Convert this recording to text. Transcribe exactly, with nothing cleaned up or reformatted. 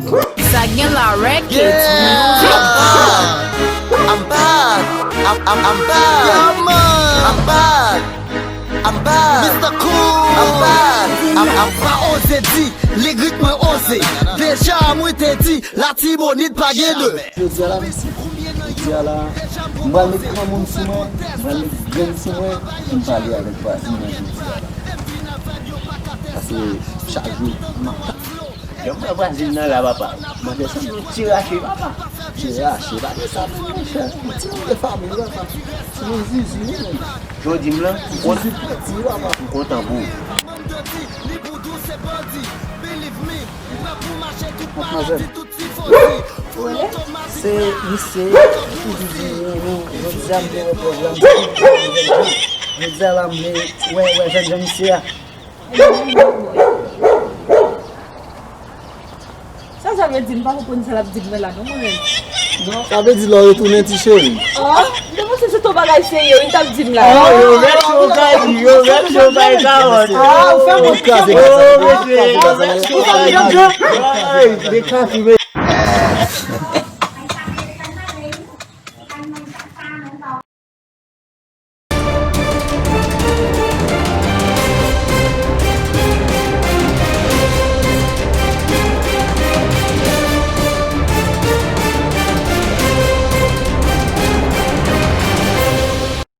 Sa gen la records. Yeah! I'm back. I'm, I'm, I'm back. Yeah, man. I'm back. I'm back. Mister Cool. I'm back. I'm, I'm pa oze di, lirik mwen oze. Deja mwen te di, Latibonit pa gen de. Jodi a la, mesye. Jodi a la, m pral met granmoun sou mwen, m pral met grenn sou mwen, pou m pale avèk vwazin nan jodi a la. Paske chak jou, m ap Yon mwen vwazin nan la, papa. Mande sa yon ti rache, papa. Ti rache, pa de sa, non, monchè. Yon ti moun de fanmi, papa. Ti moun zizi, wi, menm. Jodi m lan, m kont- Zizi piti, papa. M kontan pou ou. Ap mache. Se misye ki di nou, nou, jodi a m te wè pwòblèm. Jodi a la m vle wè, wè jèn jan misye a. Sa sa vle di, m pa konprann sa l ap di m nan la non mwen menm. Sa vle di lè w retounen ti cheri. Oh, m te panse se t on bagay serye wi l t ap di m la. Oh, yo rèp yo bay, yo rèp yo bay kawòt. Ah, ou fè mwen Kraze, Oh, kraze, mesye, yo kraze, rèp kraze, yo bay kraze, kawòt. kraze. Ay, de kafi, mesye.